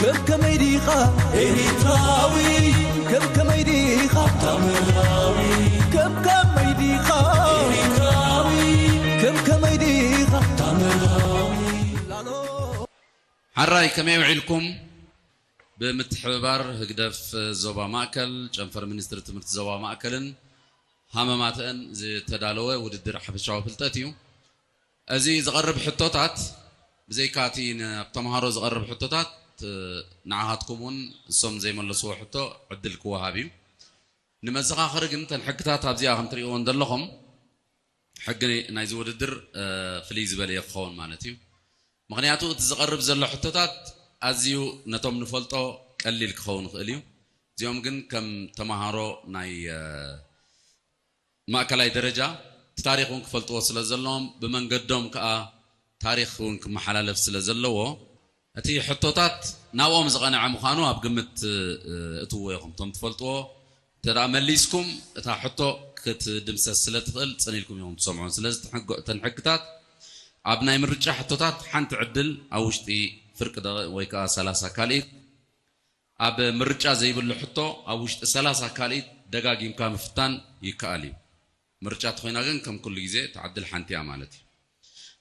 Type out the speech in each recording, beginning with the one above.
ከም ከመይ ዲኻ ኤሪትራዊ? ከም ከመይ ዲኻ ታምራዊ? ከም ከመይ ዲኻ ኤሪትራዊ? ከም ከመይ ዲኻ ታምራዊ? ላሎ ሓራይ ከመይ ውዒልኩም? ብምትሕብባር ህግደፍ ዞባ ማእከል፣ ጨንፈር ሚኒስትሪ ትምህርቲ ዞባ ማእከልን ሃመማተአን ዝተዳለወ ውድድር ሓፈሻዊ ፍልጠት እዩ። እዚ ዝቐርብ ሕቶታት፣ ብዘይካ እቲ ናብ ተምሃሮ ዝቐርብ ሕቶታት፣ ንዓኻትኩም እውን እሶም ዘይመለስዎ ሕቶ ዕድል ክወሃብ እዩ። ንመዘኻኸሪ ግን፣ እተን ሕግታት ኣብዚኣ ከም ትርእይወን ዘለኹም፣ ሕጊ ናይዚ ውድድር ፍልይ ዝበለ እዩ ክኸውን ማለት እዩ። ምኽንያቱ እቲ ዝቐርብ ዘሎ ሕቶታት ኣዝዩ ነቶም ንፈልጦ ቀሊል ክኸውን ይኽእል እዩ። እዚኦም ግን ከም ተምሃሮ ናይ ማእከላይ ደረጃ እቲ ታሪኽ እውን ክፈልጥዎ ስለ ዘለዎም፣ ብመንገዶም ከኣ ታሪኽ እውን ክመሓላለፍ ስለ ዘለዎ፣ እቲ ሕቶታት ናብኦም ዝቐንዐ ምዃኑ ኣብ ግምት እትዎ ኢኹም። እቶም ትፈልጥዎ እንተ ደኣ መሊስኩም፣ እታ ሕቶ ክትድምሰስ ስለ ትኽእል ጽን ኢልኩም ኢኹም ትሰምዑ። ስለዚ እተን ሕግታት ኣብ ናይ ምርጫ ሕቶታት ሓንቲ ዕድል ኣብ ውሽጢ ፍርቂ ደቂቕ ወይ ከኣ ሰላሳ ካልኢት፣ ኣብ ምርጫ ዘይብሉ ሕቶ ኣብ ውሽጢ ሰላሳ ካልኢት ደጋጊምካ ምፍታን ይከኣል እዩ። ምርጫ ተኾይና ግን ከም ኩሉ ግዜ እታ ዕድል ሓንቲ እያ ማለት እዩ።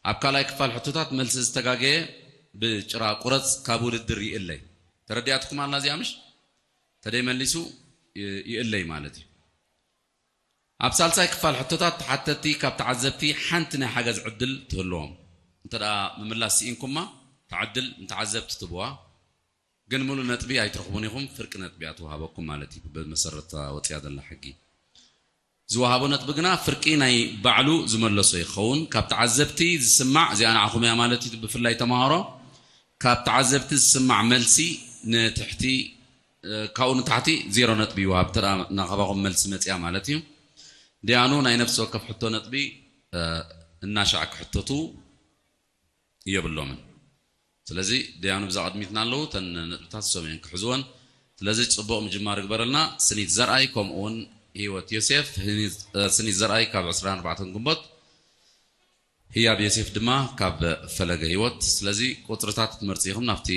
ኣብ ካልኣይ ክፋል ሕቶታት መልሲ ዝተጋገየ ብጭራ ቁረጽ ካብ ውድድር ይእለይ። ተረዲኣትኩም ኣላ እዚኣ ምሽ? ተደይ መሊሱ ይእለይ ማለት እዩ። ኣብ ሳልሳይ ክፋል ሕቶታት ተሓተትቲ ካብ ተዓዘብቲ ሓንቲ ናይ ሓገዝ ዕድል ትህልዎም። እንተ ደኣ ምምላስ ስኢንኩማ፣ እታ ዕድል ንተዓዘብቲ ትብዋ። ግን ምሉእ ነጥቢ ኣይትረኽቡን ኢኹም፣ ፍርቂ ነጥቢ እያ ትወሃበኩም ማለት እዩ፣ ብመሰረት እታ ወፂኣ ዘላ ሕጊ። ዝወሃቦ ነጥቢ ግና ፍርቂ ናይ ባዕሉ ዝመለሶ ይኸውን። ካብ ተዓዘብቲ ዝስማዕ፣ እዚኣ ንዓኹም እያ ማለት እዩ፣ ብፍላይ ተምሃሮ፣ ካብ ተዓዘብቲ ዝስማዕ መልሲ ንትሕቲ፣ ካብኡ ንታሕቲ ዜሮ ነጥቢ ይወሃብ፣ እንተ ናኻባኹም መልሲ መፅያ ማለት እዩ። ደያኑ ናይ ነፍሲ ወከፍ ሕቶ ነጥቢ እናሻዕ ክሕተቱ የብሎምን። ስለዚ ደያኑ ብዛ ቅድሚትና ኣለዉ፣ እተን ነጥብታት እሶም እዮም ክሕዝወን። ስለዚ ጽቡቕ ምጅማር ይግበረልና። ስኒት ዘርኣይ ከምኡ እውን ህይወት ዮሴፍ። ስኒት ዘርኣይ ካብ ዕስራን ኣርባዕተን ግንቦት፣ ህያብ ዮሴፍ ድማ ካብ ፈለገ ህይወት። ስለዚ ቁጽርታት ክትመርጹ ኢኹም፣ ናብቲ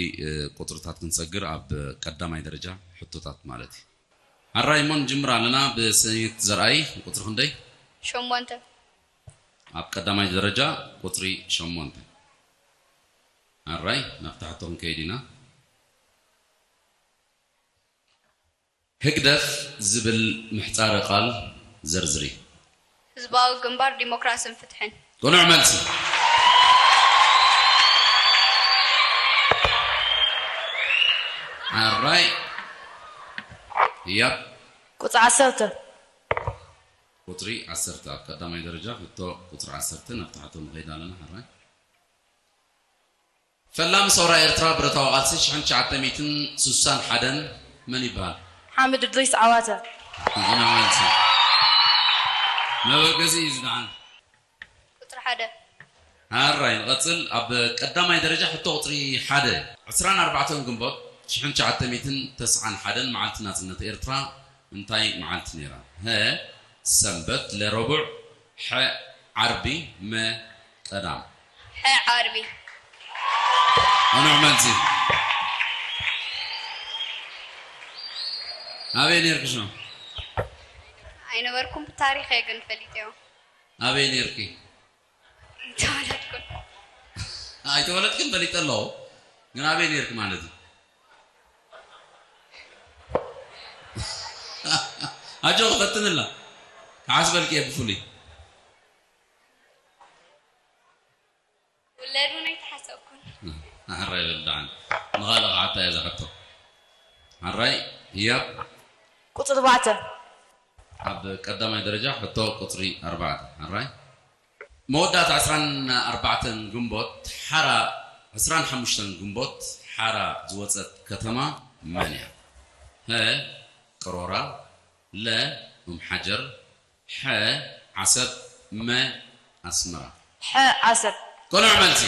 ቁጽርታት ክንሰግር ኣብ ቀዳማይ ደረጃ ሕቶታት ማለት እዩ። ኣራይ እሞ ንጅምር ኣለና። ብስኒት ዘርኣይ ቁጽሪ ክንደይ? ሸሞንተ። ኣብ ቀዳማይ ደረጃ ቁጽሪ ሸሞንተ። ኣራይ ናብታ ሕቶ ክንከይድ ኢና። ህግደፍ ዝብል ምሕጻረ ቃል ዘርዝሪ። ህዝባዊ ግንባር ዲሞክራስን ፍትሕን። ቅኑዕ መልሲ። ኣራይ ያብ ቁጽሪ ዓሰርተ። ቁጽሪ ዓሰርተ ኣብ ቀዳማይ ደረጃ ሕቶ ቁጽሪ ዓሰርተ ናብታ ሕቶ ንኸይድ ኣለና። ሕራይ ፈላሚ ሰውራ ኤርትራ ብረታዊ ቃልሲ ሽሕን ትሽዓተ ሚእትን ስሳን ሓደን መን ይበሃል? ሓምድ እድሪስ ዓዋተ። ንቕኑዕ መልሲ። መበገሲ እዩ ዝደዓን። ቁጽሪ ሓደ። ኣራይ ንቐጽል። ኣብ ቀዳማይ ደረጃ ሕቶ ቁጽሪ ሓደ። ዕስራን ኣርባዕተን ግንቦት ሽሕን ትሽዓተ ሚእትን ተስዓን ሓደን መዓልቲ ናጽነት ኤርትራ እንታይ መዓልቲ ነይራ? ሀ ሰንበት፣ ለ ረቡዕ፣ ሐ ዓርቢ፣ መ ቀዳም። ሐ ዓርቢ። ቅኑዕ መልሲ። ኣበይ ነይርኪ ሽዑ? ኣይነበርኩም፣ ብታሪኽ እየ ግን ፈሊጠዮ። ኣበይ ነይርኪ? ተወለድኩን። ኣይተወለድክን ፈሊጠ ኣለኹ፣ ግን ኣበይ ነይርኪ ማለት እዩ? ኣጆኺ ፈትንላ፣ ክሓስበልኪ እየ ብፍሉይ። ውለድ እውን ኣይተሓሰብኩን። ኣሕራይ በል ደሓን። ንኻልእ ክሓታ እየ ዝሓቶ። ኣራይ ህያብ ቁጽሪ ኣርባዕተ። ኣብ ቀዳማይ ደረጃ ሕቶ ቁጽሪ ኣርባዕተ። ኣራይ መወዳእታ ዕስራን ኣርባዕተን ግንቦት ሓራ፣ ዕስራን ሓሙሽተን ግንቦት ሓራ ዝወጸት ከተማ መን እያ? ሀ ቅሮራ፣ ለ ኡም ሓጀር፣ ሐ ዓሰብ፣ መ ኣስመራ። ሐ ዓሰብ። ቅኑዕ መልሲ።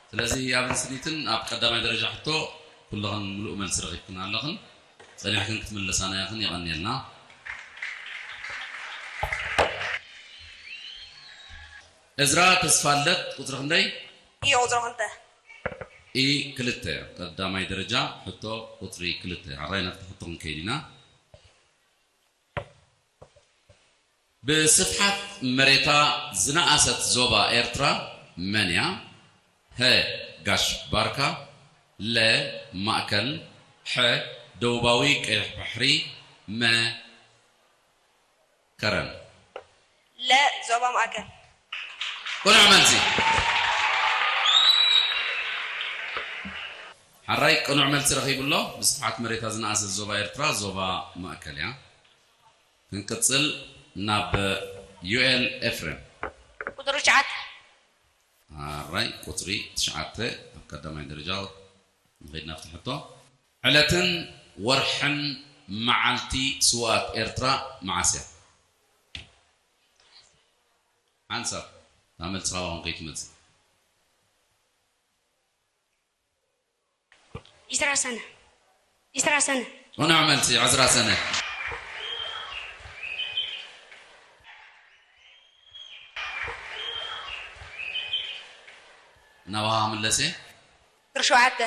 ስለዚ ህያብን ስኒትን ኣብ ቀዳማይ ደረጃ ሕቶ ኩልኽን ምሉእ መልሲ ረኺብክን ኣለኽን። ጸኒሕክን ክትምልሳና ኢኽን። የቐንየልና። እዝራ ተስፋልደት ቁጽሪ ክንደይ? ኢ ቁፅሪ ክልተ። ኢ ክልተ። ቀዳማይ ደረጃ ሕቶ ቁፅሪ ክልተ። ሕራይ ናብቲ ሕቶ ክንከይድ ኢና። ብስፍሓት መሬታ ዝነኣሰት ዞባ ኤርትራ መን እያ? ሀ ጋሽ ባርካ፣ ለ ማእከል፣ ሐ ደቡባዊ ቀይሕ ባሕሪ፣ መ ከረን። ለ ዞባ ማእከል። ቅኑዕ መልሲ። ሓራይ ቅኑዕ መልሲ ረኺቡ ኣሎ። ብስፍሓት መሬታ ዝነኣሰት ዞባ ኤርትራ ዞባ ማእከል እያ። ክንቅጽል ናብ ዩኤል ኤፍሬም። ቁፅሪ ትሽዓተ። ሓራይ ቁጽሪ ትሽዓተ ኣብ ቀዳማይ ደረጃ ንኸይድ ናብቲ ሕቶ። ዕለትን ወርሕን መዓልቲ ስውኣት ኤርትራ መዓስ እያ? ሓንሳብ እታ መልሲ ካባኹም ከይትመጽእ። ዒስራ ሰነ። ዒስራ ሰነ። ቅኑዕ መልሲ ዕስራ ሰነ። ናባኻ ምለሰ። ቁፅሪ ሸውዓተ።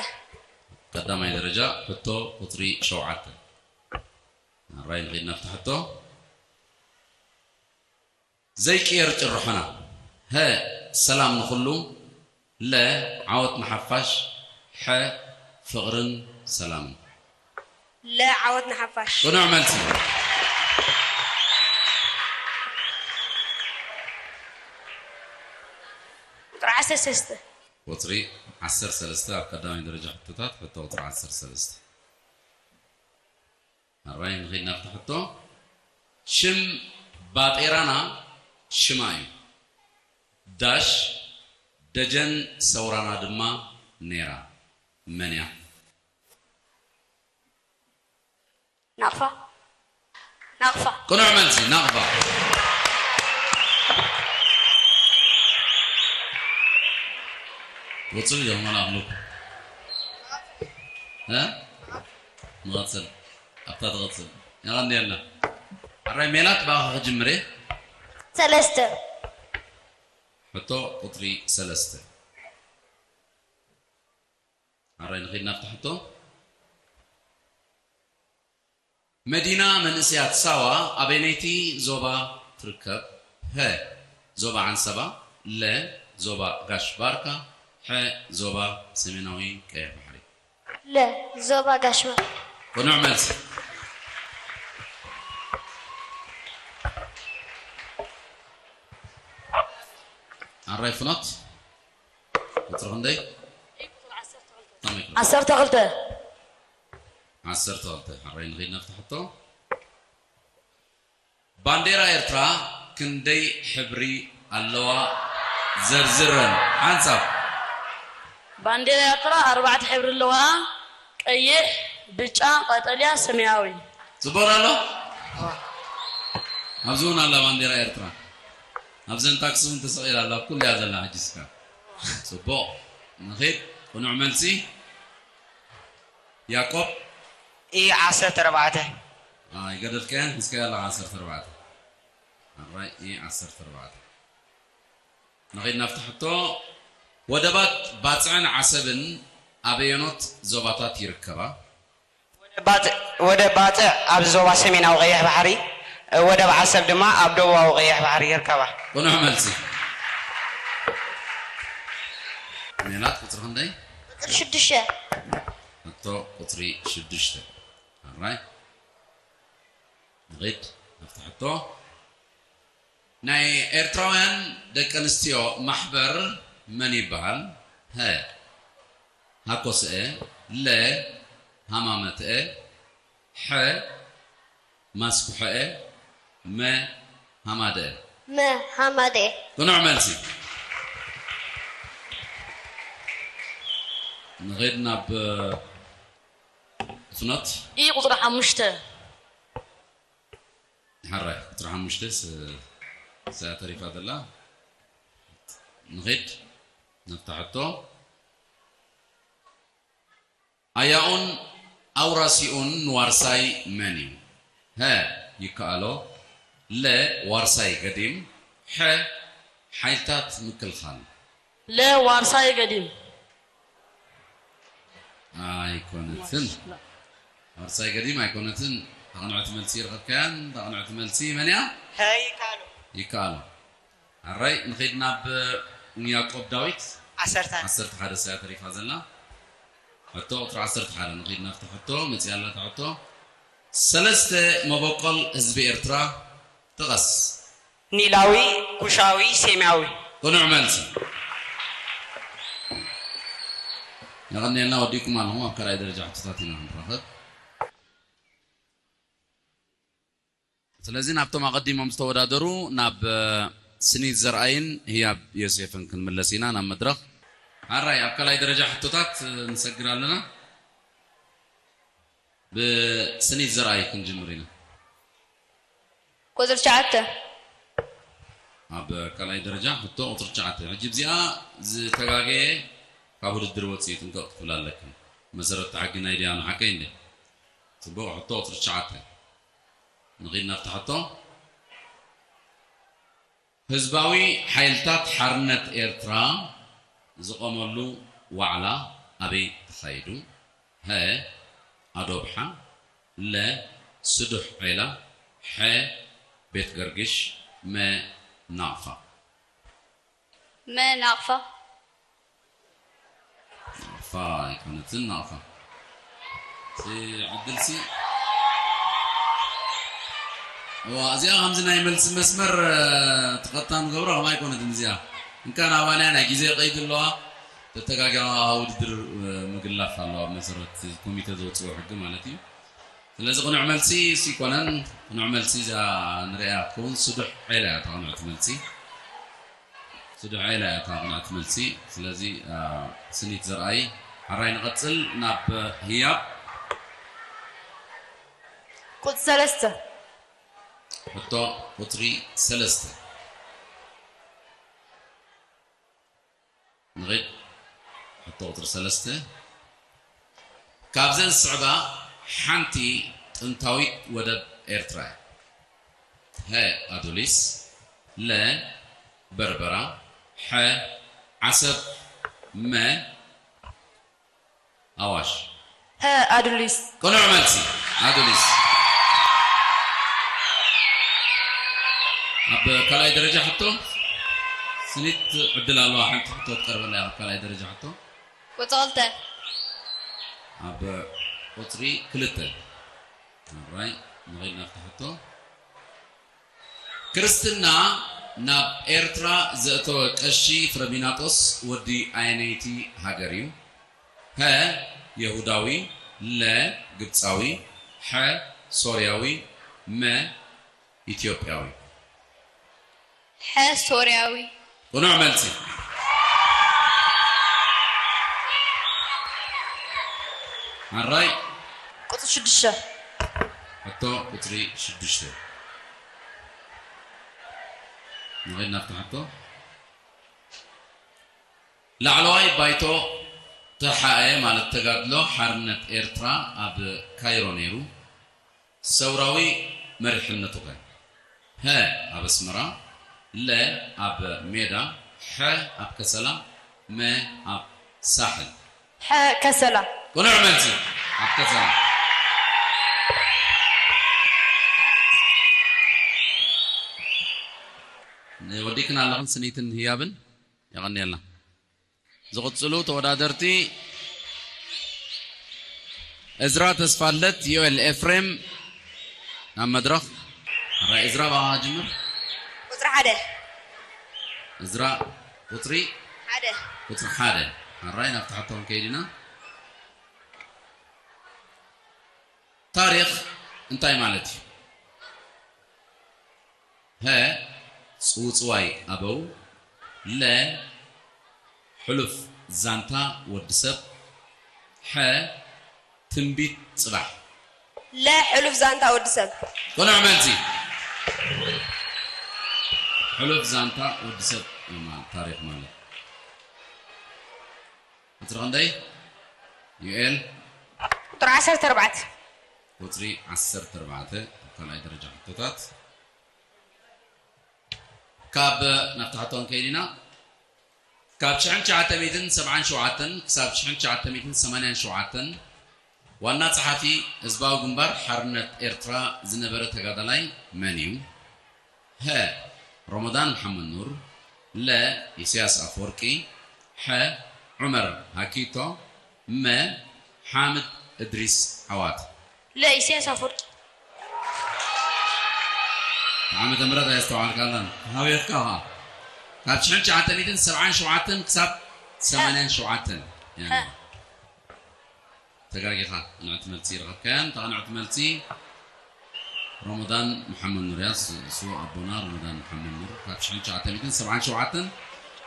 ቀዳማይ ደረጃ ሕቶ ቁፅሪ ሸውዓተ። ኣራይ ንኸይድ ናብቲ ሕቶ። ዘይቅየር ጭርሖና። ሀ ሰላም ንኹሉ፣ ለ ዓወት ንሓፋሽ፣ ሐ ፍቕርን ሰላምን። ለ ዓወት ንሓፋሽ። ቅኑዕ መልሲ። ቁፅሪ ዓሰርተ ሰለስተ። ቁፅሪ ዓሰርተ ሰለስተ ኣብ ቀዳማይ ደረጃ ሕቶታት ሕቶ ቁፅሪ ዓሰርተ ሰለስተ። ኣራይ ንኸይድ ናብቲ ሕቶ። ሽም ባጤራና ሽማ እዩ። ዳሽ ደጀን ሰውራና ድማ ነይራ። መን እያ? ናቕፋ። ናቕፋ። ቅኑዕ መልሲ ናቕፋ። ውፅእ እዮም መላእኽልኩ። እ? ንቐፅል። ኣብታ ትቐፅል። የቐንየልና። ኣራይ ሜላት ብኣኻ ክጅምር እየ። ሰለስተ። ሕቶ ቁፅሪ ሰለስተ። ኣራይ ንኸይድ ናብቲ ሕቶ። መዲና መንእሰያት ሳዋ ኣበየነይቲ ዞባ ትርከብ? ሀ ዞባ ዓንሰባ፣ ለ ዞባ ጋሽ ባርካ፣ ሐ ዞባ ሰሜናዊ ቀይሕ ባሕሪ። ለ ዞባ ጋሽ ባርካ። ቅኑዕ መልሲ። ኣራይ ፍኖት ቁፅሪ ክንደይ? ዓሰርተ ክልተ። ዓሰርተ ክልተ። ኣራይ ንኸይድ ናብቲ ሕቶ። ባንዴራ ኤርትራ ክንደይ ሕብሪ ኣለዋ? ዘርዝረን ሓንሳብ። ባንዴራ ኤርትራ ኣርባዕተ ሕብሪ ኣለዋ። ቀይሕ፣ ብጫ፣ ቀጠልያ፣ ሰማያዊ። ጽቡቕ ኣሎ። ኣብዚ እውን ኣላ ባንዴራ ኤርትራ። ኣብዘን ታክሲ እውን ተሰቒላ ኣላ። ኣብ ኩሉ እያ ዘላ ሕጂ እስካ። ጽቡቕ። ንኺድ። ቅኑዕ መልሲ። ያዕቆብ። ኢ ዓሰርተ ኣርባዕተ። ኣይገደፍካያን፣ ሒዝካያ ኣለኻ ዓሰርተ ኣርባዕተ። ኣራይ ኢ ዓሰርተ ኣርባዕተ። ንኺድ ናብቲ ሕቶ። ወደባት ባጽዕን ዓሰብን ኣበየኖት ዞባታት ይርከባ? ወደብ ባጽዕ ኣብ ዞባ ሰሜናዊ ቀይሕ ባሕሪ፣ ወደብ ዓሰብ ድማ ኣብ ደቡባዊ ቀይሕ ባሕሪ ይርከባ። ቅኑዕ መልሲ። ሜላት ቁጽሪ ክንደይ? ቁፅሪ ሽዱሽተ። ሕቶ ቁጽሪ ሽዱሽተ። ኣራይ ንኺድ ናብቲ ሕቶ። ናይ ኤርትራውያን ደቂ ኣንስትዮ ማሕበር መን ይበሃል? ሀ ሃኮስኤ፣ ለ ሃማመትኤ፣ ሐ ማስኩሐኤ፣ መ ሃማደኤ። መ ሃማደኤ። ቅኑዕ መልሲ። ንኺድ ናብ ፍኖት። ኢ ቁፅሪ ሓሙሽተ። ሓራይ ቁፅሪ ሓሙሽተ ስ- ስያ ተሪፋ ዘላ። ንኺድ ናብታ ሕቶ። ኣያኡን ኣውራሲኡን ንዋርሳይ መን እዩ? ሀ ይከኣሎ፣ ለ ዋርሳይ ገዲም፣ ሐ ሓይልታት ምክልኻል። ለ ዋርሳይ ገዲም። ኣይኮነትን። ዋርሳይ ገዲም ኣይኮነትን። ተቕንዕቲ መልሲ ይረኸብካያን። ተቕንዕቲ መልሲ መን እያ? ሀይ ካሉ ይከኣሎ። ኣራይ ንኸይድ ናብ ያዕቆብ ዳዊት። ዓሰርተ ዓሰርተ ሓደ ሰያ ተሪፋ ዘላ። ሕቶ ቁፅሪ ዓሰርተ ሓደ። ንኸይድ ናብቲ ሕቶ መፅያ ኣላ። ሕቶ ሰለስተ መበቆል ህዝቢ ኤርትራ ጥቐስ። ኒላዊ፣ ኩሻዊ፣ ሴማዊ። ቅኑዕ መልሲ። የቐንየልና፣ ወዲእኩም ኣለኹም። ኣብ ካልኣይ ደረጃ ሕቶታት ኢና ክንራኸብ። ስለዚ ናብቶም ኣቐዲሞም ዝተወዳደሩ ናብ ስኒት ዘርኣይን ህያብ ዮሴፍን ክንምለስ ኢና ናብ መድረኽ። ኣራይ ኣብ ካልኣይ ደረጃ ሕቶታት ንሰግር ኣለና። ብስኒት ዘርኣይ ክንጅምር ኢና። ቁፅሪ ትሽዓተ። ኣብ ካልኣይ ደረጃ ሕቶ ቁፅሪ ትሽዓተ። ሕጂ እዚኣ ዝተጋገየ ካብ ውድድር ወፅኢ ጥንቀቕ ክትብል ኣለክን። መሰረት ሕጊ ናይ ዲያኑ ሓቀይ እንደ ፅቡቕ። ሕቶ ቁፅሪ ትሽዓተ። ንኺድ ናብቲ ሕቶ። ህዝባዊ ሓይልታት ሓርነት ኤርትራ ዝቖመሉ ዋዕላ ኣበይ ተኻይዱ? ሀ፣ ኣዶብሓ፣ ለ፣ ስዱሕ ዔላ፣ ሐ፣ ቤት ገርግሽ፣ መ፣ ናቕፋ። መ ናቕፋ። ናቕፋ ኣይኮነትን። ናቕፋ። እዚ ዕድልሲ እዋ፣ እዚኣ ከምዚ ናይ መልሲ መስመር ትቐጣ ንገብሮ ከም ኣይኮነትን። እዚኣ እንካ ናባንያ ናይ ግዜ ቀይድ ኣለዋ። ተተጋጊኻ ውድድር ምግላፍ ኣለዋ። መሰረት ኮሚተ ዘውፅኦ ሕጊ ማለት እዩ። ስለዚ ቅኑዕ መልሲ እሱ ይኮነን። ቅኑዕ መልሲ እዛ ንሪኣ ክኸውን ስዱሕ ዒላ እያ እታ ቅኑዕቲ መልሲ። ስዱሕ ዒላ እያ እታ ቅኑዕቲ መልሲ። ስለዚ ስኒት ዘርኣይ ሓራይ ንቐፅል ናብ ህያብ። ቁፅሪ ሰለስተ። ሕቶ ቁፅሪ ሰለስተ። ንኺድ። ሕቶ ቁፅሪ ሰለስተ። ካብዘን ዝስዕባ ሓንቲ ጥንታዊት ወደብ ኤርትራ እያ። ሀ ኣዱሊስ፣ ለ በርበራ፣ ሐ ዓሰብ፣ መ ኣዋሽ። ሀ ኣዱሊስ። ቅኑዕ መልሲ ኣዱሊስ። ኣብ ካልኣይ ደረጃ ሕቶ ስኒት ዕድል ኣለዋ። ሓንቲ ሕቶ ትቀርበላ እያ። ኣብ ካልኣይ ደረጃ ሕቶ ቁፅሪ ክልተ። ኣብ ቁፅሪ ክልተ። ኣራይ ንኸይድ ናብቲ ሕቶ። ክርስትና ናብ ኤርትራ ዘእተወ ቀሺ ፍረሚናጦስ ወዲ ኣየነይቲ ሃገር እዩ? ሀ የሁዳዊ፣ ለ ግብፃዊ፣ ሐ ሶርያዊ፣ መ ኢትዮጵያዊ። ሐ ሶርያዊ። ቅኑዕ መልሲ። ኣራይ ቁፅሪ ሽዱሽተ። ሕቶ ቁፅሪ ሽዱሽተ። ንኸይድ ናብቲ ሕቶ። ላዕለዋይ ባይቶ ተሓኤ ማለት ተጋድሎ ሓርነት ኤርትራ ኣብ ካይሮ ነይሩ። ሰውራዊ መሪሕነቱ ከ? ሀ ኣብ ኣስመራ፣ ለ ኣብ ሜዳ፣ ሐ ኣብ ከሰላ፣ መ ኣብ ሳሕል። ሐ ከሰላ። ቅኑዕ መልሲ። ኣብ ከሰላ። ወዲክን ኣለኽን ስኒትን ህያብን። የቐንየልና። ዝቕፅሉ ተወዳደርቲ እዝራ ተስፋለት፣ ዮኤል ኤፍሬም ናብ መድረኽ። ኣራይ እዝራ ብኣኻ ጅምር። ቁፅሪ ሓደ። እዝራ ቁፅሪ ሓደ። ቁፅሪ ሓደ። ኣራይ ናብ ታሕቶም ከይድና። ታሪኽ እንታይ ማለት እዩ? ሀ ጽውጽዋይ ኣበው፣ ለ ሕሉፍ ዛንታ ወዲ ሰብ፣ ሐ ትንቢት ጽባሕ። ለ ሕሉፍ ዛንታ ወዲ ሰብ። ቅኑዕ መልሲ። ሕሉፍ ዛንታ ወዲ ሰብ እዩ ማለት ታሪኽ ማለት። ቁፅሪ ክንደይ? ዩኤል ቁፅሪ ዓሰርተ ኣርባዕተ። ቁፅሪ ዓሰርተ ኣርባዕተ ኣብ ካልኣይ ደረጃ ሕቶታት። ካብ ናብቲ ሕቶ ክንከይድ ኢና። ካብ ሽሕን ትሽዓተ ሚእትን ሰብዓን ሸውዓተን ክሳብ ሽሕን ትሽዓተ ሚእትን ሰማንያን ሸውዓተን ዋና ጸሓፊ ህዝባዊ ግንባር ሓርነት ኤርትራ ዝነበረ ተጋዳላይ መን እዩ? ሀ፣ ሮሞዳን መሓመድ ኑር፣ ለ፣ ኢሳያስ ኣፈወርቂ፣ ሐ፣ ዑመር ሃኪቶ፣ መ፣ ሓምድ እድሪስ ዓዋተ። ለ፣ ኢሳያስ ኣፈወርቂ። ዓመተ ምህረት ኣየስተውዓልካላን። ሃቤትካ ኸኣ። ካብ ሽሕን ትሽዓተ ሚእትን ሰብዓን ሸውዓተን ክሳብ ሰማንያን ሸውዓተን። ያኒ። ተጋጊኻ፣ ንዕቲ መልሲ ረኸብካያ። እንተ ንዕቲ መልሲ ሮሞዳን መሓመድ ኑር እያ። እሱ ኣቦና ሮሞዳን መሓመድ ኑር ካብ ሽሕን ትሽዓተ ሚእትን ሰብዓን ሸውዓተን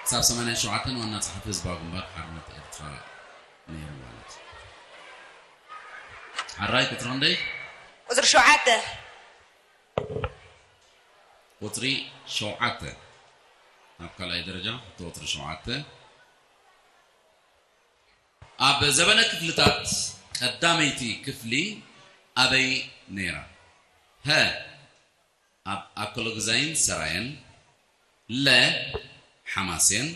ክሳብ ሰማንያን ሸውዓተን ዋና ጸሓፊ ህዝባዊ ግንባር ሓርነት ኤርትራ ነይሩ ማለት እዩ። ሓራይ ቁጽሪ ክንደይ? ቁጽሪ ሸውዓተ። ቁጽሪ ሸውዓተ። ኣብ ካልኣይ ደረጃ ሕቶ ቁጽሪ ሸውዓተ። ኣብ ዘበነ ክፍልታት ቀዳመይቲ ክፍሊ ኣበይ ነይራ? ሀ፣ ኣብ ኣኮሎግዛይን ሰራየን፣ ለ፣ ሓማሴን፣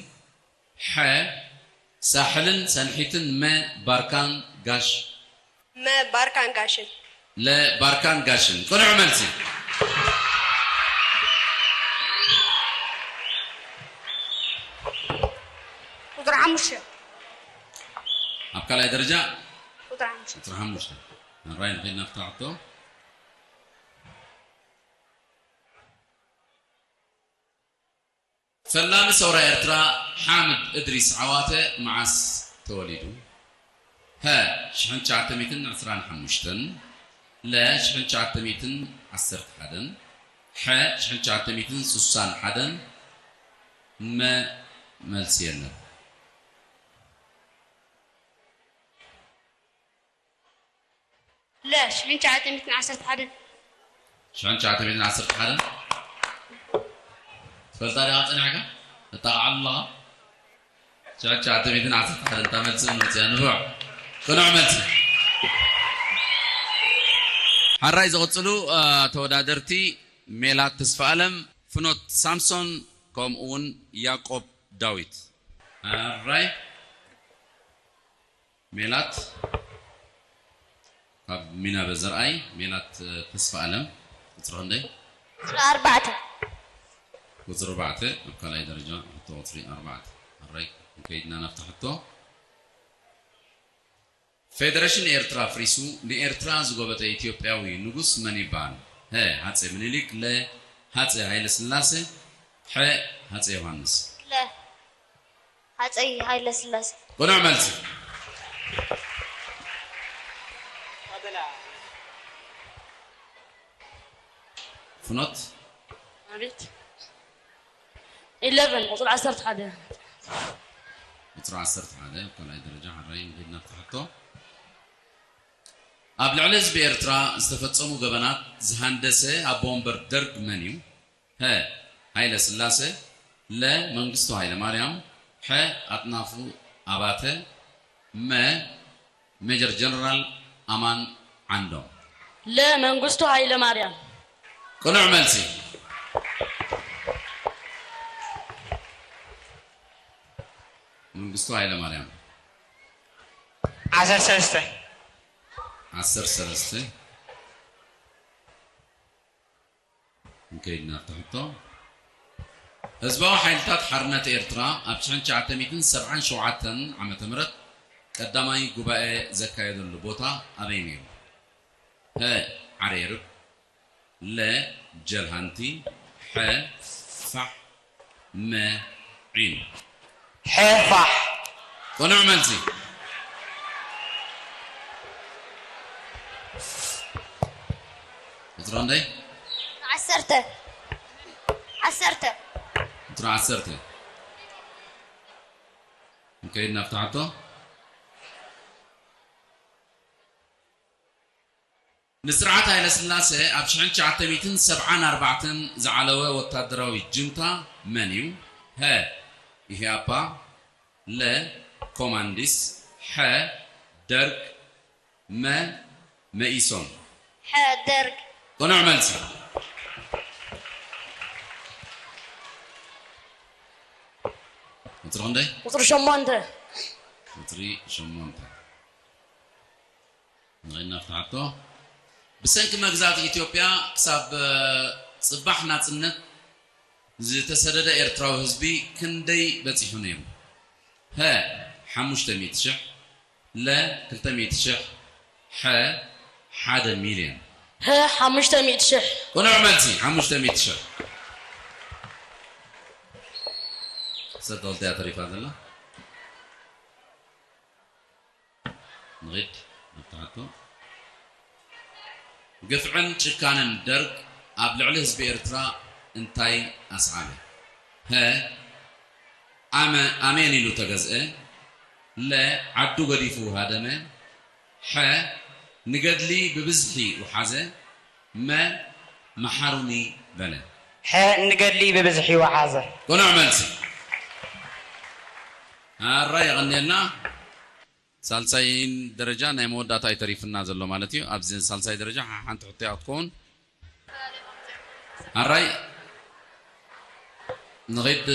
ሐ፣ ሳሕልን ሰንሒትን፣ መ፣ ባርካን ጋሽ መ፣ ባርካን ጋሽን። ለ፣ ባርካን ጋሽን። ቅኑዕ መልሲ። ቁጽሪ ሓሙሽተ። ኣብ ካልኣይ ደረጃ ቁጽሪ ሓሙሽተ። ቁጽሪ ሓሙሽተ። ሕራይ ንኸይድ ናብታ ሕቶ። ፈላሚ ሰውራ ኤርትራ ሓምድ እድሪስ ዓዋተ መዓስ ተወሊዱ? ሀ፣ ሽሕን ትሽዓተ ሚእትን ዕስራን ሓሙሽተን፣ ለ፣ ሽሕን ትሽዓተ ሚእትን ዓሰርተ ሓደን፣ ሐ፣ ሽሕን ትሽዓተ ሚእትን ስሳን ሓደን፣ መ፣ መልሲ የለን። ለ፣ ሽሕን ትሽዓተ ሚእትን ዓሰርተ ሓደን። ሽሕን ትሽዓተ ሚእትን ዓሰርተ ሓደን። ትፈልጣ ዲኻ ጸኒሕካ? እጣቕዓሉ ኣለኻ? ሽሕን ትሽዓተ ሚእትን ዓሰርተ ሓደን እታ መልሲ ንመጽያ ንፉዕ። ቅኑዕ መልሲ። ሓራይ ዝቕጽሉ፣ እ፣ ተወዳደርቲ ሜላት ተስፋኣለም፣ ፍኖት ሳምሶን፣ ከምኡ እውን ያዕቆብ ዳዊት። ሓራይ። ሜላት ካብ ሚናበ ዘርኣይ፣ ሜላት፣ እ፣ ተስፋ ኣለም፣ ቁጽሪ ክንደይ? ቁጽሪ ኣርባዕተ። ቁጽሪ ኣርባዕተ፣ ኣብ ካልኣይ ደረጃ ሕቶ ቁጽሪ ኣርባዕተ። ኣራይ፣ ከይድና ናብታ ሕቶ። ፌደሬሽን ኤርትራ ኣፍሪሱ ንኤርትራ ዝጎበጠ ኢትዮጵያዊ ንጉስ መን ይበሃል? ሀ፣ ሃጼ ምኒልክ፣ ለ፣ ሃጼ ሃይለ ስላሴ፣ ሐ፣ ሃጼ ዮሃንስ። ለ፣ ሃጸይ ሃይለ ስላሴ። ቅኑዕ መልሲ። ፍኖት። ኣቤት። ኢለቨን፣ ቁጽሪ ዓሰርተ ሓደ። ቁጽሪ ዓሰርተ ሓደ፣ ኣብ ካልኣይ ደረጃ ሓራይ ንኺድ ናብቲ ሕቶ። ኣብ ልዕሊ ህዝቢ ኤርትራ ዝተፈጸሙ ገበናት ዝሃንደሰ ኣቦ ወንበር ደርግ መን እዩ? ሀ፣ ሃይለ ስላሰ፣ ለ፣ መንግስቱ ሃይለ ማርያም፣ ሐ፣ ኣጥናፉ ኣባተ፣ መ፣ ሜጀር ጀነራል ኣማን ዓንዶም። ለ፣ መንግስቱ ሃይለ ማርያም። ቅኑዕ መልሲ። መንግስቱ ሃይለ ማርያም። ዓሰርተ ሰለስተ። ዓሰርተ ሰለስተ። ንከይድ ናብቲ ሕቶ። ህዝባዊ ሓይልታት ሓርነት ኤርትራ ኣብ ሽሕን ትሽዓተ ሚእትን ሰብዓን ሸውዓተን ዓመተ ምህረት ቀዳማይ ጉባኤ ዘካየደሉ ቦታ ኣበይ ነይሩ? ሀ፣ ዓሬርብ፣ ለ፣ ጀልሃንቲ፣ ሐ፣ ፋሕ፣ መ፣ ዒን። ሐ፣ ፋሕ። ቅኑዕ መልሲ። ቁጽሪ ክንደይ? ዓሰርተ። ዓሰርተ። ቁጽሪ ዓሰርተ። ንከይድ ናብቲ ሕቶ። ንስርዓት ሃይለስላሰ ኣብ ሽሕን ትሽዓተ ሚእትን ሰብዓን ኣርባዕተን ዝዓለወ ወታደራዊ ጁንታ መን እዩ? ሀ፣ ኢህኣፓ፣ ለ፣ ኮማንዲስ፣ ሐ፣ ደርግ፣ መ፣ መኢሶን። ሐ፣ ደርግ። ቅኑዕ መልሲ። ቁፅሪ ክንደይ? ቁፅሪ ሸሞንተ። ቁፅሪ ሸሞንተ። ንኸይድ ናብቲ ሕቶ። ብሰንኪ መግዛእቲ ኢትዮጵያ ክሳብ ጽባሕ ናጽነት ዝተሰደደ ኤርትራዊ ህዝቢ ክንደይ በጺሑ ነይሩ? ሀ፣ ሓሙሽተ ሚእቲ ሽሕ፣ ለ፣ ክልተ ሚእቲ ሽሕ፣ ሐ፣ ሓደ ሚልዮን። ሀ፣ ሓሙሽተ ሚእቲ ሽሕ። ቅኑዕ መልሲ፣ ሓሙሽተ ሚእቲ ሽሕ። ሰብ ተኽልተ እያ ተሪፋ ዘላ። ንኺድ ናብቲ ሕቶ። ግፍዕን ጭካነን ደርግ ኣብ ልዕሊ ህዝቢ ኤርትራ እንታይ ኣስዓበ? ሀ፣ ኣመ-፣ ኣሜን ኢሉ ተገዝአ። ለ፣ ዓዱ ገዲፉ ሃደመ። ሐ፣ ንገድሊ ብብዝሒ ውሓዘ። መ፣ መሓሩኒ በለ። ሐ፣ ንገድሊ ብብዝሒ ውሓዘ። ቅኑዕ መልሲ። ኣራ የቐንየልና። ሳልሳይ ደረጃ ናይ መወዳእታ እዩ ተሪፍና ዘሎ ማለት እዩ። ኣብዚ ሳልሳይ ደረጃ ሓንቲ ሕቶ እያ ክትከውን። ኣራይ ንኸይድ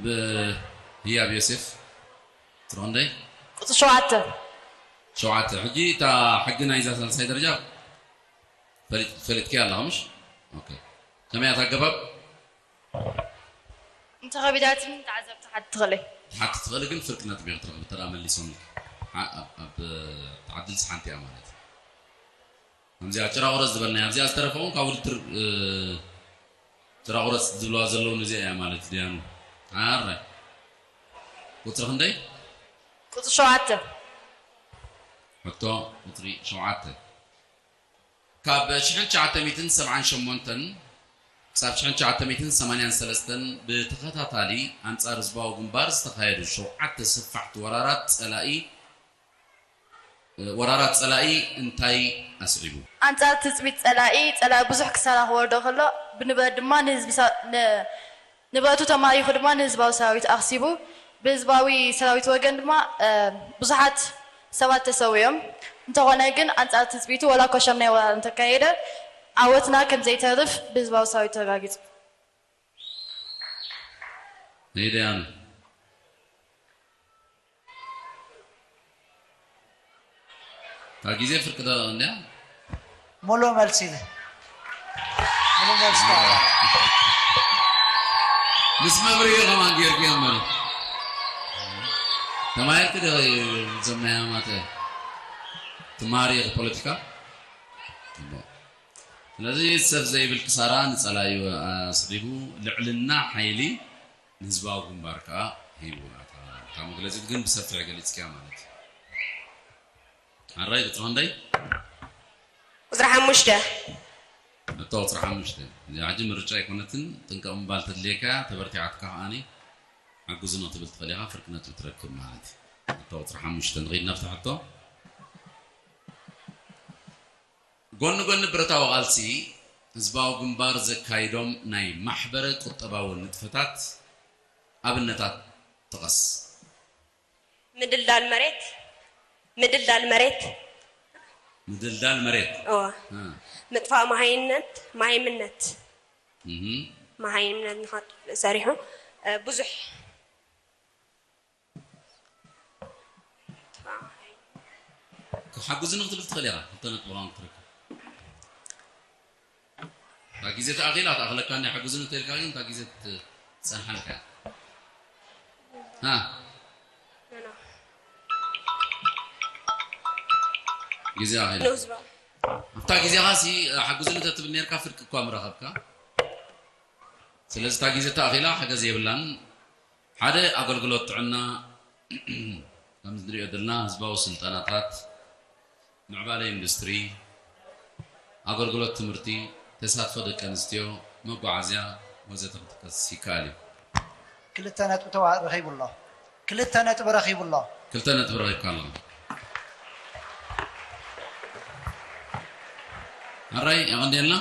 ብህያብ ዮሴፍ። ቁፅሪ ክንደይ? ቁፅሪ ሸውዓተ። ሸውዓተ። ሕጂ እታ ሕጊ ናይዛ ሳልሳይ ደረጃ ፈሊጥ-፣ ፈሊጥክያ ኣለኻ ምሽ? ኦኬ። ከመይ እያ እታ ኣገባብ? እንተ ከቢዳትኒ ተዓዘብቲ ሓቲ ትኽእለይ። ሓቲ ትኽእሊ ግን ፍርቂ ነጥቢ ክትረኽቢ እንተ ደኣ መሊሶምልኪ። ሓ-፣ ኣብ፣ ኣብ፣ እታ ዕድልሲ ሓንቲ እያ ማለት እዩ። ከምዚኣ ጭራ ቁረፅ ዝበልናያ፣ ኣብዚኣ ዝተረፈ እውን ካብ ውድድር፣ እ፣ ጭራ ቁረፅ ዝብለዋ ዘለዉ ነዚኣ እያ ማለት ድያኑ? ኣራይ። ቁፅሪ ክንደይ? ቁፅሪ ሸውዓተ። ሕቶ ቁፅሪ ሸውዓተ። ካብ ሽሕን ትሽዓተ ሚእትን ሰብዓን ሸሞንተን ክሳብ ሽሕን ትሽዓተ ሚእትን ሰማንያን ሰለስተን ብተኸታታሊ ኣንጻር ህዝባዊ ግንባር ዝተኻየዱ ሸውዓተ ሰፋሕቲ ወራራት ጸላኢ፣ ወራራት ጸላኢ እንታይ ኣስዒቡ? ኣንጻር ትጽቢት ጸላኢ፣ ጸላኢ ብዙሕ ክሳራ ክወርዶ ከሎ፣ ብንብረት ድማ ንህዝቢ ሳ-፣ ን-፣ ንብረቱ ተማሪኹ ድማ ንህዝባዊ ሰራዊት ኣኽሲቡ። ብህዝባዊ ሰራዊት ወገን ድማ፣ እ፣ ብዙሓት ሰባት ተሰዊኦም። እንተኾነ ግን ኣንጻር ትጽቢቱ ወላ ኮሸም ናይ ወራር እንተካየደ ዓወትና ከም ዘይተርፍ ብህዝባዊ ሰራዊት ተረጋጊጹ። ነይደያኑ። እታ ግዜ ፍርቂ ዶ እንድያ? ሙሉእ መልሲ ኢለ። ሙሉእ መልሲ። ምስ መብርሂ ከማን ጌርክዮ እምበር። ተማሂርኪ ዶ ዘመያ ማተ? ትማሃሪ ኢኺ ፖለቲካ? ጽቡቕ። ስለዚ ሰብ ዘይብል ክሳራ ንጸላዩ ኣስዒቡ፣ ልዕልና ሓይሊ ንህዝባዊ ግንባር ከኣ ሂቡ። እታ፣ እታ መግለጺት ግን ብሰፊሕ ገሊጽክያ ማለት እዩ። ኣራይ ቁጽሪ ክንደይ? ቁጽሪ ሓሙሽተ። ሕቶ ቁጽሪ ሓሙሽተ። እዚኣ ሕጂ ምርጫ ኣይኮነትን፣ ጥንቀቕ ምባል ተድልየካ እያ፣ ተበርቲዓትካ ከኣኒ ሓግዙ ንኽትብል ትኽእል ኢኻ፣ ፍርቂ ነጥቢ ትረክብ ማለት እዩ። ሕቶ ቁጽሪ ሓሙሽተ ንኸይድ ናብቲ ሕቶ። ጎኒ ጎኒ ብረታዊ ቃልሲ፣ ህዝባዊ ግንባር ዘካይዶም ናይ ማሕበረ ቁጠባዊ ንጥፈታት ኣብነታት ጥቐስ። ምድልዳል መሬት፣ ምድልዳል መሬት፣ ምድልዳል መሬት። እወ። እ። ምጥፋእ መሃይነት፣ መሃይምነት። እህ። መሃይምነት ንኸ-፣ ሰሪሑ፣ እ፣ ብዙሕ ሓግዙኒ ክትብል ትኽእል ኢኻ፣ ክልተ ነጥቢ ውን ክትረክብ። እታ ግዜ ተኣኺላ፣ ተኣኽለካ እንዳ ሓግዙኒ ተልካ ግን እታ ግዜ ትጸንሓልካ እያ። ሃ? ግዜ ኣኺላ። ንህዝባ። ኣብታ ግዜኻ ሲ ሓግዙኒ ተትብል ነርካ ፍርቂ እኳ ምረኸብካ። ስለዚ እታ ግዜ ተኣኺላ ሓገዝ የብላን። ሓደ ኣገልግሎት ጥዕና፣ ከም ንሪኦ ዘለና ህዝባዊ ስልጠናታት፣ ምዕባለ ኢንዱስትሪ፣ ኣገልግሎት ትምህርቲ፣ ተሳትፎ ደቂ ኣንስትዮ፣ መጓዓዝያ ወዘተ ክጥቀስ ይከኣል እዩ። ክልተ ነጥቢ ተዋ-፣ ረኺቡ ኣሎ። ክልተ ነጥቢ ረኺቡ ኣሎ። ክልተ ነጥቢ ረኺብካ ኣለኻ። ኣራይ፣ የቐንየልና።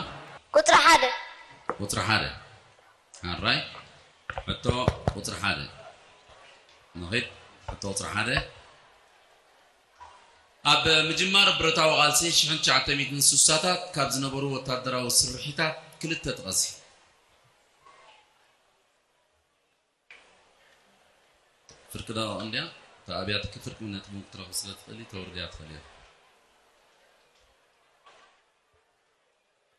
ቁጽሪ ሓደ። ቁጽሪ ሓደ። ኣራይ፣ ሕቶ ቁጽሪ ሓደ። ንኺድ፣ ሕቶ ቁጽሪ ሓደ። ኣብ ምጅማር ብረታዊ ቃልሲ ሽሕን ትሽዓተ ሚእትን ስሳታት ካብ ዝነበሩ ወታደራዊ ስርሒታት ክልተ ጥቀሲ። ፍርቂ ደቂቕ እንድያ፣ እታ ኣብያትኪ ፍርቂ ነጥቢ ክትረኽቢ ስለ ትኽእሊ፣ ተውርድያ ትኽእሊ ኢኺ።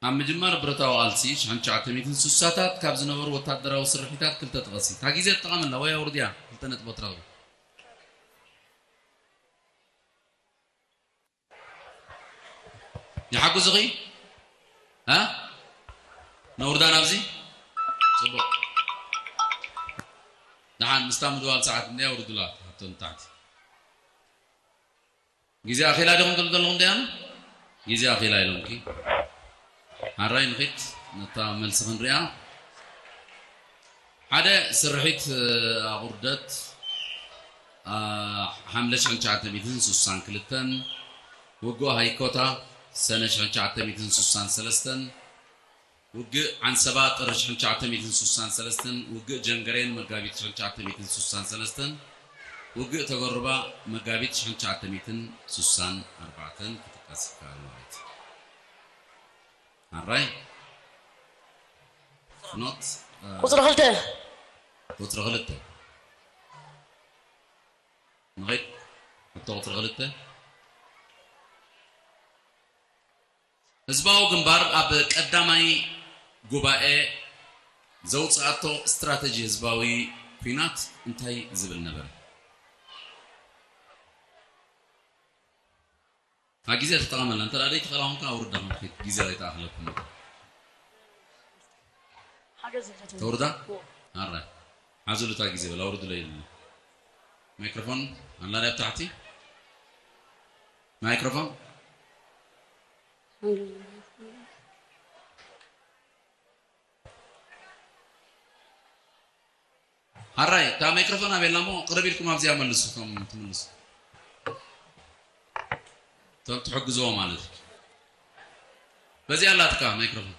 ኣብ ምጅማር ብረታዊ ቃልሲ፣ ሽሕን ትሽዓተ ሚእትን ስሳታት ካብ ዝነበሩ ወታደራዊ ስርሒታት ክልተ ጥቐሲ። እታ ግዜ ትጠቐመላ ወይ ኣውርድያ፣ ክልተ ነጥቢ ትረኽቢ። ይሓግዙኺ? እ? ነውርዳ ናብዚ? ጽቡቕ። ደሓን ምስታ ምድዋል ሰዓት እንድያ ኣውርዱላ፣ ሕቶ ንታሕቲ። ግዜ ኣኺላ ዲኹም ትብሉ ዘለኹም ደያኑ? ግዜ ኣኺላ ኢሎምኪ። ሓራይ ንኺድ ነታ መልሲ ክንሪኣ። ሓደ ስርሒት፣ እ፣ ኣቑርደት፣ እ፣ ሓምለ ሽሕን ትሽዓተ ሚእትን ስሳን ክልተን፣ ውግእ ሃይኮታ ሰነ ሽሕን ትሽዓተ ሚእትን ስሳን ሰለስተን፣ ውግእ ዓንሰባ ጥሪ ሽሕን ትሽዓተ ሚእትን ስሳን ሰለስተን፣ ውግእ ጀንገሬን መጋቢት ሽሕን ትሽዓተ ሚእትን ስሳን ሰለስተን፣ ውግእ ተጎርባ መጋቢት ሽሕን ትሽዓተ ሚእትን ስሳን ኣርባዕተን ክጥቀስ ይከኣል ማለት እዩ። ኣራይ ፍኖት፣ እ፣ ቁጽሪ ክልተ። ቁጽሪ ክልተ። ንኸይድ። ሕቶ ቁጽሪ ክልተ። ህዝባዊ ግንባር ኣብ ቀዳማይ ጉባኤ ዘውጽኣቶ ስትራተጂ ህዝባዊ ኲናት እንታይ ዝብል ነበረ? እታ ግዜ ተጠቐመላ። እንተ ደኣ ዘይትኽእላ ኾንካ ኣውርዳ፣ ኾንኪ ግዜ ኣይተኣኽለኩም። ሓገዝ ይፈትው። ተውርዳ? እዎ። ኣራይ። ሓዙሉ እታ ግዜ በል፣ ኣውርዱለይ ኢሉኒ። ማይክሮፎን ኣላ ድያ ኣብ ታሕቲ? ማይክሮፎን? ኣራይ፣ እታ ማይክሮፎን ኣበይ ኣላ እሞ ቅርብ ኢልኩም ኣብዚኣ መልሱ፣ እቶም ትምልሱ። እቶም ትሕግዝዎ ማለት እዩ። በዚኣ ኣላትካ ማይክሮፎን።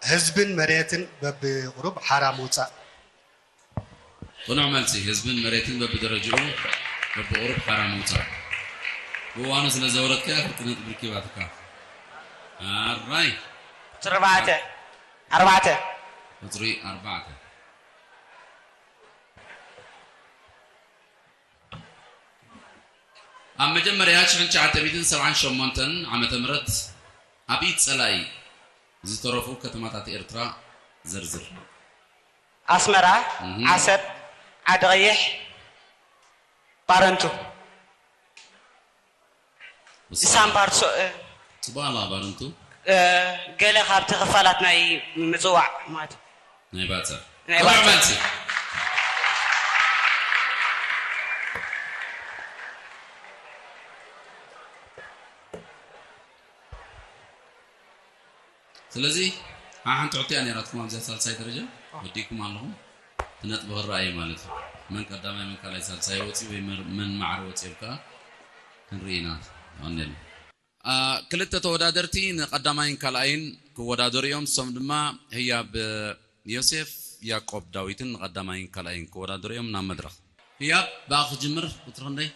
ህዝብን መሬትን በብቑሩብ ሓራ ምውጻእ። ቅኑዕ መልሲ፣ ህዝብን መሬትን በብደረጅኡ በብቑሩብ ሓራ ምውጻእ። ብእዋኑ ስለ ዘውረድካያ ፍርቂ ነጥቢ ርኪባትካ። ኣራይ። ቁጽሪ ኣርባዕተ። ኣርባዕተ። ቁጽሪ ኣርባዕተ። ኣብ መጀመርያ ሽሕን ትሽዓተ ሚእትን ሰብዓን ሸሞንተን ዓመተ ምህረት ኣብ ኢድ ጸላኢ ዝተረፉ ከተማታት ኤርትራ ዘርዝር። ኣስመራ፣ ዓሰብ፣ ዓዲ ቐይሕ፣ ባረንቱ። ሳምባር ጽቡቕ ኣላ ባረንቱ። ገለ ካብቲ ክፋላት ናይ ምጽዋዕ ማለት እዩ። ናይ ባጽዕ። ናይ ባጽዕ። መልሲ። ስለዚ ሓንቲ ሕቶ እያ ነይራትኩም ኣብዚኣ ሳልሳይ ደረጃ ወዲእኩም ኣለኹም። እቲ ነጥቢ ክረኣ እዩ ማለት እዩ። መን ቀዳማይ መን ካልኣይ ሳልሳይ ወፂኡ ወይ መን ማዕረ ወፂኡ ኢልካ ክንርኢ ኢና። ይቐንየልና። ክልተ ተወዳደርቲ ንቐዳማይን ካልኣይን ክወዳደሩ እዮም። ንሶም ድማ ህያብ ዮሴፍ ያቆብ ዳዊትን ንቐዳማይን ካልኣይን ክወዳደሩ እዮም። ናብ መድረኽ ህያብ ብኣኺ ክጅምር። ቁፅሪ ክንደይ?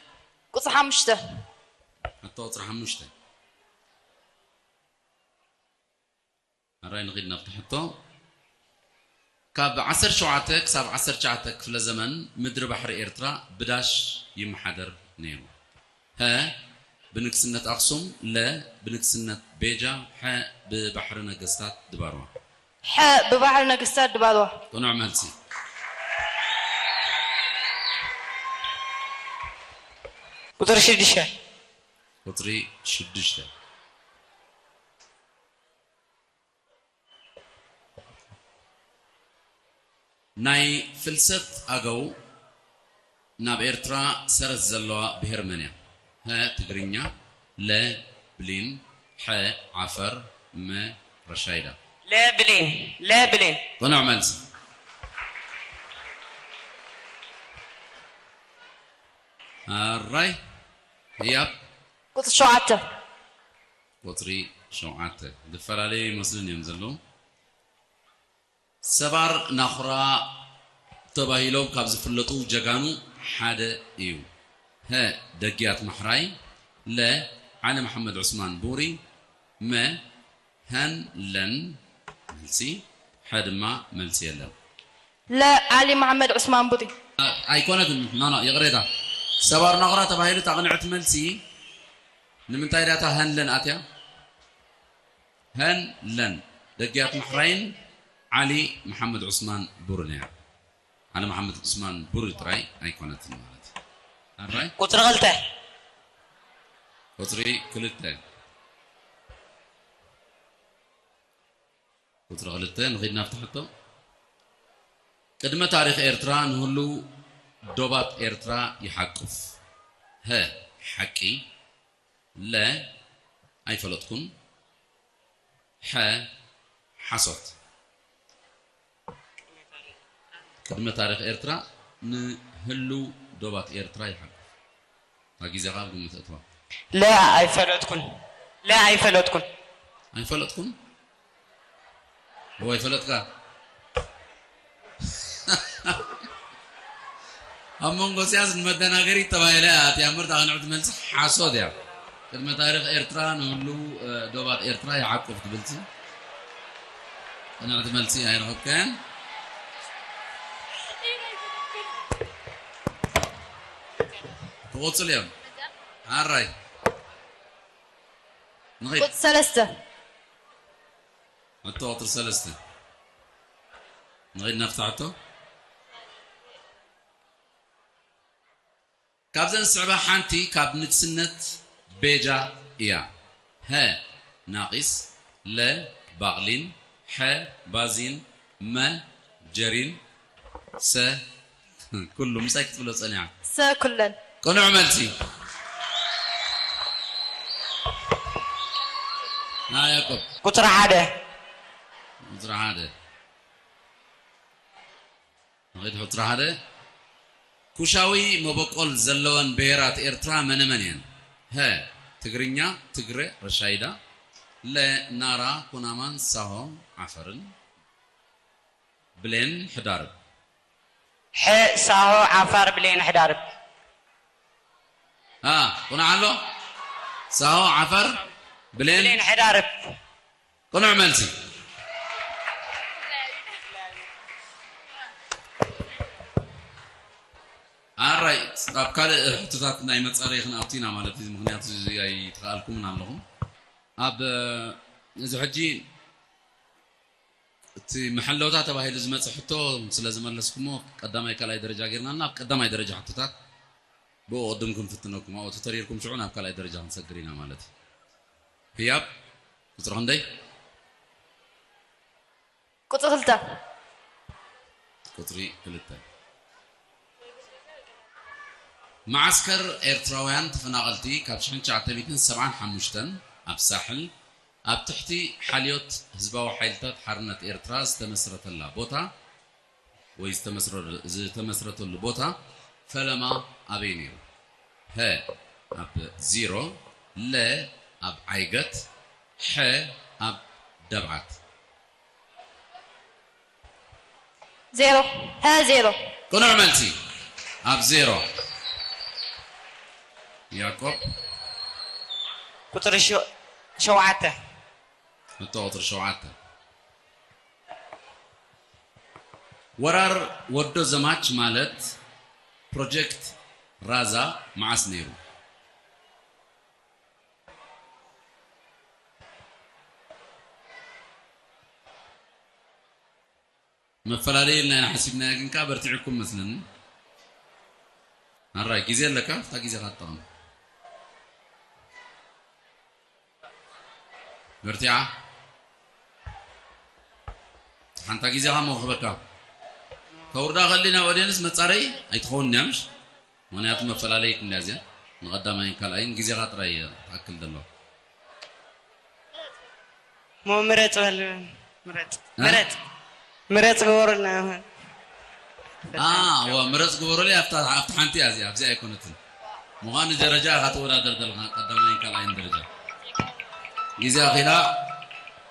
ቁፅሪ ሓሙሽተ። ሕቶ ቁፅሪ ሓሙሽተ። ኣራይ ንኺድ ናብቲ ሕቶ። ካብ ዓሰርተ ሸውዓተ ክሳብ ዓሰርተ ትሽዓተ ክፍለ ዘመን ምድሪ ባሕሪ ኤርትራ ብዳሽ ይመሓደር ነይሩ። ሀ ብንግስነት ኣኽሱም፣ ለ ብንግስነት ቤጃ፣ ሐ ብባሕሪ ነገስታት ድባርዋ። ሐ ብባሕሪ ነገስታት ድባርዋ። ቅኑዕ መልሲ። ቁፅሪ ሽዱሽተ። ቁፅሪ ሽዱሽተ። ናይ ፍልሰት ኣገው ናብ ኤርትራ ሰረት ዘለዋ ብሄር መን እያ? ሀ ትግርኛ፣ ለ ብሊን፣ ሐ ዓፈር፣ መ ረሻይዳ። ለ ብሊን፣ ለ ብሊን። ቅኑዕ መልሲ። ኣራይ ህያብ። ቁፅሪ ሸውዓተ። ቁፅሪ ሸውዓተ። ዝፈላለዩ ይመስሉን እዮም ዘለዉ። ሰባር ናኹራ ተባሂሎም ካብ ዝፍለጡ ጀጋኑ ሓደ እዩ። ሀ ደግያት ማሕራይ፣ ለ ዓሊ መሓመድ ዑስማን ቡሪ፣ መ፣ ሀን፣ ለን፣ መልሲ፣ ሐ ድማ መልሲ የለን። ለ፣ ዓሊ መሓመድ ዑስማን ቡሪ። ኣይኮነትን፣ ኖ፣ ኖ፣ ይቕሬታ። ሰባር ናቑራ ተባሂሉ እታ ቅንዕቲ መልሲ ንምንታይ ዳታ ሀን ለን ኣትያ? ሀን ለን፣ ደግያት ምሕራይን ዓሊ መሓመድ ዑስማን ቡርን እያ። ዓሊ መሓመድ ዑስማን ቡሪ ጥራይ ኣይኮነትን ማለት እዩ። ኣራይ? ቁፅሪ ክልተ። ቁፅሪ ክልተ። ቁፅሪ ክልተ፣ ንኺድ ናብቲ ሕቶ። ቅድመ ታሪኽ ኤርትራ ንህሉ ዶባት ኤርትራ ይሓቁፍ። ሀ፣ ሓቂ። ለ፣ ኣይፈለጥኩን። ሐ፣ ሓሶት። ቅድመ ታሪኽ ኤርትራ ንህሉ ዶባት ኤርትራ ይሓቁፍ። እታ ግዜኻ ኣብ ግምት እትዋ። ለ፣ ኣይፈለጥኩን። ለ፣ ኣይፈለጥኩን። ኣይፈለጥኩን? እወ፣ ይፈለጥካ። ኣብ መንጎ ሲያስ ንመደናገሪ ተባሂላ እያ። እቲ ኣምር ዳቕንዕቲ መልሲ ሓሶት እያ። ቅድመ ታሪኽ ኤርትራ ንህሉ፣ እ፣ ዶባት ኤርትራ ይሓቁፍ ትብልቲ። ቅንዕቲ መልሲ ኣይረኸብካያን። ክቕጽል እዮም። ኣራይ። ንኸይድ። ቁጽሪ ሰለስተ። ሕቶ ቁጽሪ ሰለስተ። ንኸይድ ናብታ ሕቶ። ካብዘን ዝስዕባ ሓንቲ ካብ ንግስነት ቤጃ እያ። ሀ፣ ናቒስ፣ ለ፣ ባቕሊን፣ ሐ፣ ባዚን፣ መ፣ ጀሪን፣ ሰ፣ ኩሉ። ምሳይ ክትብሎ ጸኒሓ። ሰ፣ ኩለን። ቅኑዕ መልሲ። ና ያዕቆብ። ቁፅሪ ሓደ። ቁፅሪ ሓደ። ንኸይድ ቁፅሪ ሓደ። ኩሻዊ መበቆል ዘለወን ብሄራት ኤርትራ መነ መን እየን? ሀ፣ ትግርኛ፣ ትግረ፣ ረሻይዳ። ለ፣ ናራ፣ ኩናማን ሳሆ ዓፈርን። ብሌን ሕዳርብ። ሐ፣ ሳሆ፣ ዓፋር፣ ብሌን፣ ሕዳርብ። አ፣ ቁናዕ ኣሎ? ሳሆ፣ ዓፈር፣ ብሌን። ብሌን፣ ሕዳርብ። ቅኑዕ መልሲ። ኣራይ፣ ኣብ ካልእ ሕቶታት ናይ መጻረዪ ክንኣቱ ኢና ማለት እዩ። ምኽንያቱ እዚ ኣይተኻኣልኩምን ኣለኹም። ኣብ፣ እዚ ሕጂ እቲ መሐለውታ ተባሂሉ ዝመጽእ ሕቶ ስለ ዝመለስኩሞ ቀዳማይ ካልኣይ ደረጃ ጌርና፣ ናብ ቀዳማይ ደረጃ ሕቶታት ብኡ ቅድም ክንፍትነኩም፣ ኣብኡ ተተሪርኩም ሽዑ ናብ ካልኣይ ደረጃ ክንሰግር ኢና ማለት እዩ። ህያብ፣ ቁጽሪ ክንደይ? ቁጽሪ ክልተ። ቁጽሪ ክልተ። መዓስከር ኤርትራውያን ተፈናቐልቲ ካብ ሽሕን ትሽዓተ ሚእትን ሰብዓን ሓሙሽተን ኣብ ሳሕል ኣብ ትሕቲ ሓልዮት ህዝባዊ ሓይልታት ሓርነት ኤርትራ ዝተመስረተላ ቦታ ወይ ዝተመስረ-፣ ዝተመስረተሉ ቦታ ፈለማ ኣበይ ነይሩ? ሀ ኣብ ዚሮ፣ ለ ኣብ ዓይገት፣ ሐ ኣብ ደብዓት። ዜሮ። ሀ ዜሮ። ቅኑዕ መልሲ። ኣብ ዜሮ። ያዕቆብ። ቁፅሪ ሸ-፣ ሸውዓተ። ሕቶ ቁፅሪ ሸውዓተ። ወራር ወዶ ዘማች ማለት ፕሮጀክት ራዛ መዓስ ነይሩ? መፈላለዪ ኢልና ኢና ሓሲብናዮ፣ ግን ከኣ በርቲዕኩም መስለኒ። ኣራይ፣ ግዜ ኣለካ፣ ኣብታ ግዜኻ ትጠቐም። በርቲዓ። ሓንታ ግዜኻ እሞ ክህበካ። ከውርዳ ከሊ ናብ ኦድየንስ መጻረዪ ኣይትኸውን እያ፣ ምሽ? ምኽንያቱ መፈላለዪት እንድያ እዚኣ። ንቐዳማይን ካልኣይን ግዜኻ ጥራይ እያ ትኣክል ዘለዋ። ሞ ምረፅ በል። ምረፅ። እ? ምረፅ። ምረፅ ግበሩልና። አ፣ እዋ፣ ምረፅ ግበሩለይ፣ ኣብታ፣ ኣብታ ሓንቲ እያ እዚኣ፣ ኣብዚኣ ኣይኮነትን። ምዃኑ ደረጃ ኢኻ ትወዳደር ዘለኻ፣ ቀዳማይን ካልኣይን ደረጃ። ግዜ ኣኺላ፣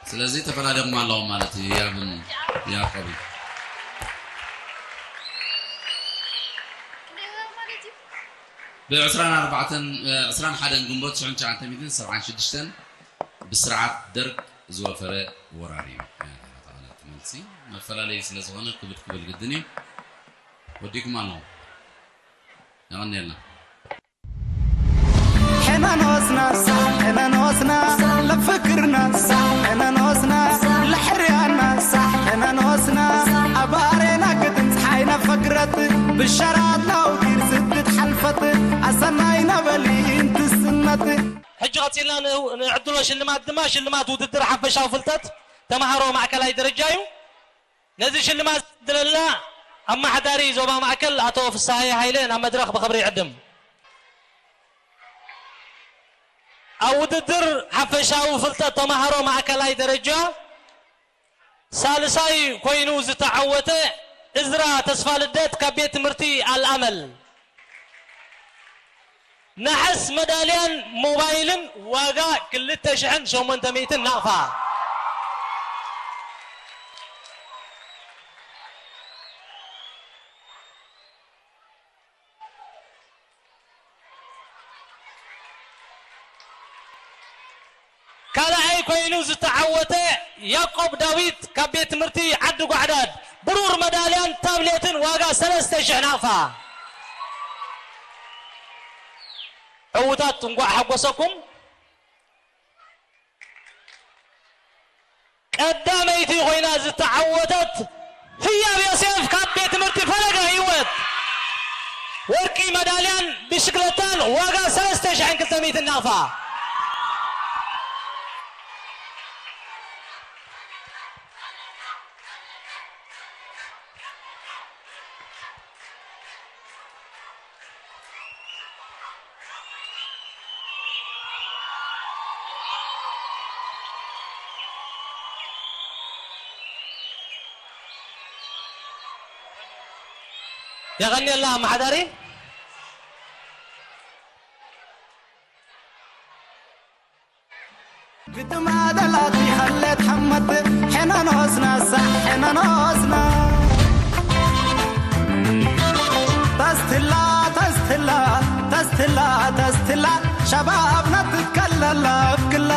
ስለዚ ተፈላለኹም ኣለኹም ማለት እዩ፣ ያብን ያዕቆብን። ብ ዕስራን ኣርባዕተን ዕስራን ሓደን ግንቦት ሽሕን ትሽዓተ ሚእትን ሰብዓን ሽዱሽተን ብስርዓት ደርግ ዝወፈረ ወራር እዩ። ተቐለልቲ መልሲ መፈላለዪ ስለ ዝኾነ ክብድ ክብል ግድን እዩ። ወዲኩም ኣለኹ። የቐንየልና። ሕነኖስና ሳሕ ሕነኖስና ለፍክርና ሳሕ ሕነኖስና ለሕርያና ሳሕ ሕነኖስና ኣባሬና ግድን ፀሓይና ፈግረት ብሸራት ናውቲር ዝድት ሓልፈት ኣሰናይ ነበሊ እንትስነት። ሕጂ ቀፂልና ንዕድሎ ሽልማት ድማ ሽልማት ውድድር ሓፈሻዊ ፍልጠት ተምሃሮ ማእከላይ ደረጃ እዩ። ነዚ ሽልማት ዝዕድለልና ኣመሓዳሪ ዞባ ማእከል ኣቶ ፍስሃየ ሃይለ ናብ መድረኽ ብኽብሪ ይዕድም። ኣብ ውድድር ሓፈሻዊ ፍልጠት ተምሃሮ ማእከላይ ደረጃ ሳልሳይ ኮይኑ ዝተዓወተ እዝራ ተስፋልደት ካብ ቤት ትምህርቲ ኣልኣመል ነሓስ መዳልያን ሞባይልን ዋጋ ክልተ ሽሕን ሸሞንተ ሚእትን ናቕፋ። ካልኣይ ኮይኑ ዝተዓወተ ያቆብ ዳዊት ካብ ቤት ትምህርቲ ዓዲ ጓዕዳድ ብሩር መዳልያን ታብሌትን ዋጋ ሰለስተ ሽሕ ናቕፋ። ዕውታት እንኳዕ ሓጎሰኩም። ቀዳመይቲ ኮይና ዝተዓወተት ህያብ ዮሴፍ ካብ ቤት ትምህርቲ ፈለገ ህይወት ወርቂ መዳልያን ብሽክለታን ዋጋ ሰለስተ ሽሕን ክልተ ሚእትን ናቕፋ። የቐንየልና ኣመሓዳሪ። ግጥማ ደላት ይኸለት ሓመት ሕነኖስና ሳሕ ሕነኖስና ተስትላ ተስትላ ተስትላ ተስትላ ሸባብና ትከለላ እብክላ